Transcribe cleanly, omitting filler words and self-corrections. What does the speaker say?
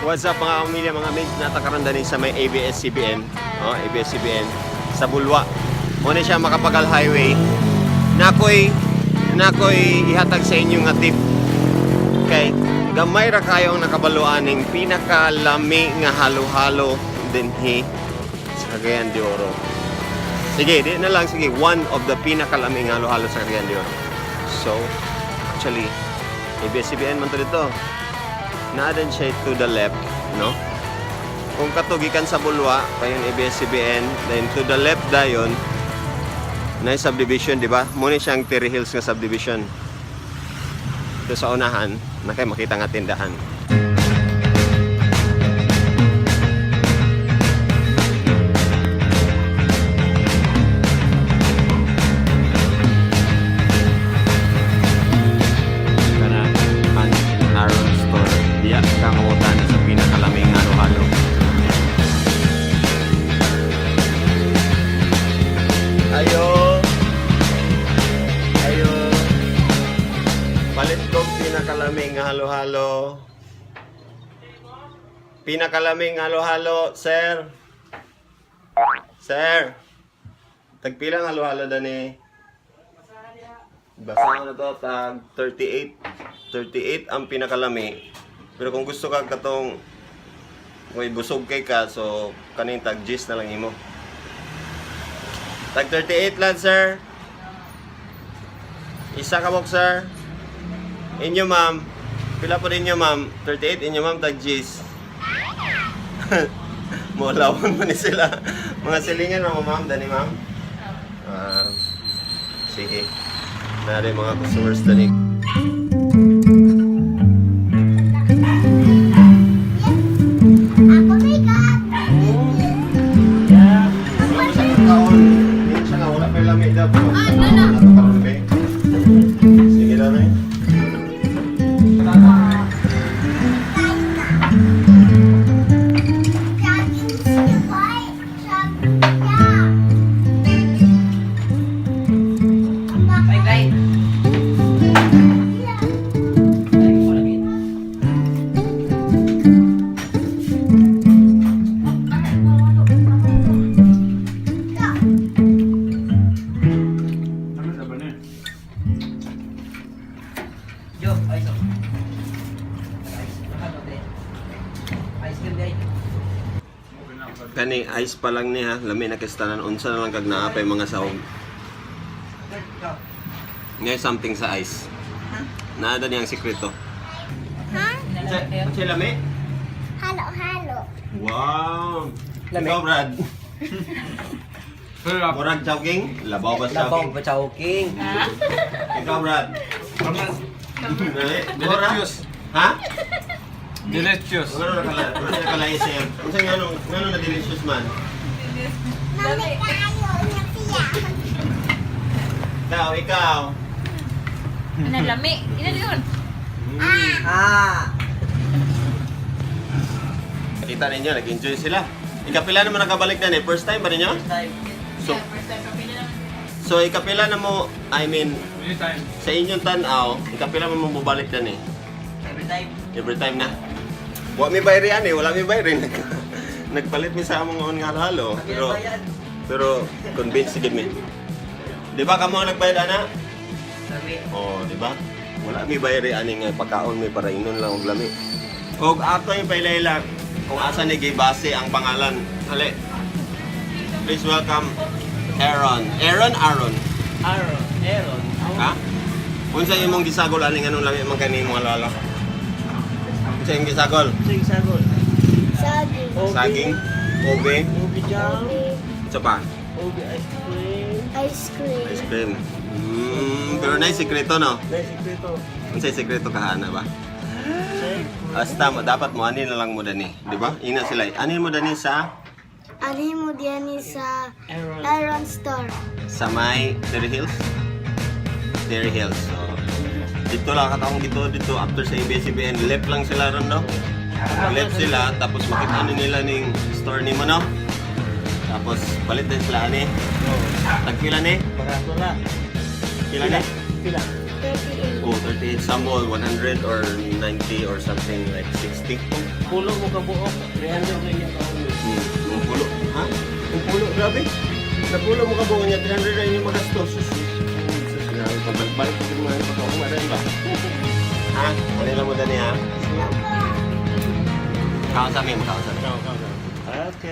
What's up, mga pamilya, mga mates? Natakaroon din sa may ABS-CBN. Oh, ABS-CBN sa Bulwa. Muna siya Makapagal Highway. Nakoy ihatag sa inyo nga tip. Kay gamay ra kayo ang nakabaluan ning pinakalami nga halo-halo dinhi sa Cagayan de Oro. Sige, di na lang, sige, one of the pinakalami nga halo-halo sa Cagayan de Oro. So, actually, ABS-CBN man to dito. Naa din siya to the left, no? Kung katugikan sa Bulwa, payon ABS-CBN, then to the left dayon, na subdivision, di ba? Muna siyang Terry Hills nga subdivision. Dito sa unahan, na kay makita nga tindahan. Kana ang Aaron Store. Diya ka mangutan sa pinakalaming halo-halo. Ayo. Ayo. Palit kong pinakalaming halo-halo. Pinakalaming halo-halo, sir. Sir. Tagpilang halo-halo dani. Basa na to, tag 38. 38 ang pinakalami. Pero kung gusto ka katong kung busog kay ka, so kaning tag gis na lang imo. Tag 38 lang, sir. Isa ka box, sir. Inyo, ma'am. Pila po ninyo, ma'am? 38 inyo, ma'am, tag gis. Mulawon mo ni sila. Mga silingan, ma'am, ma'am. Dani, ma'am. Ah, sige. Nari mga customers dani. Ako makeup. Wala mo sa kaon. Hindi siya nga, wala pa yung lami daw. Wala pa karon, be. Sige daw, be. Bye bye. Yo, ice. Ice. Nakanote. Ice cream day. Kani ice pa lang ni ha, lami na kistanan unsa na lang kag naa pay mga sahog. Ngay something sa ice. Naa da niyang sikreto. Ha? Unsa lami? Halo-halo. Wow. Lami. Ikaw, Brad. Murag chowking? Labaw ba sa Labaw chowking? ba chowking? Ikaw, Brad. Dali. Delicious. Ha? Delicious. Ngano na kala? Ngano na kala isip? Unsa ngano na delicious man? Mami kayo niya siya. Ikaw, ikaw. Ano, lami. Ina yun. Ah! Kita ninyo, nag-enjoy sila. Ikapila naman nakabalik na ni. First time ba ninyo? First time. So, Yeah, first time kapila naman. so ikapila na mo, I mean, Anytime. sa inyong tanaw, ikapila mo mabalik na ni. Every time. Every time na. Wa mi bayri ani, wala mi bayri. Nagpalit mi sa among on nga halo, pero Pero, pero convinced gid mi. Di ba kamo ang nagbayad ana? Lami. Oh, di ba? Wala mi bayri ani nga pagkaon mi para inon lang og lami. Og ato yung pailayla kung asa ni gibase ang pangalan. Hali. Please welcome Aaron. Aaron Aaron. Aaron. Aaron. Ha? Unsa imong gisagol ani nganong lami man kani imong alala? Unsa imong gisagol? Sige, sagol. Saging. Saging, ube, Ube jam. unsa pa? Ube ice cream. Ice cream. Ice cream. Pero na sikreto no. May sikreto. Unsa sikreto kahana ba? Basta mo dapat mo ani na lang mo dani, di ba? Ina sila. Ani mo dani sa Ani mo diyan sa Aaron. Aaron Store. sa may Terry Hills. Terry Hills. So, dito lang katawang dito dito after sa ABS-CBN left lang sila ron no. Left sila tapos makita ni nila ning store nimo no. Tapos palit din sila ani. Tagpila ni? Barato na. Pila ni? Pila. 38. Oh, 38. Some all 100 or 90 or something like 60. Pulo mo ka buok. 300 na niya kaon. Kung pulo. Ha? Kung pulo, grabe. Sa pulo mo ka buo niya, 300 na inyong magastos. Sus, sus, grabe. Pabalik-balik ko yung mga pagkakumaran ba? Ha? Ano lang mo dani ha? Kaon sa amin, kaon sa amin. Ikaw, ikaw, ikaw. Okay.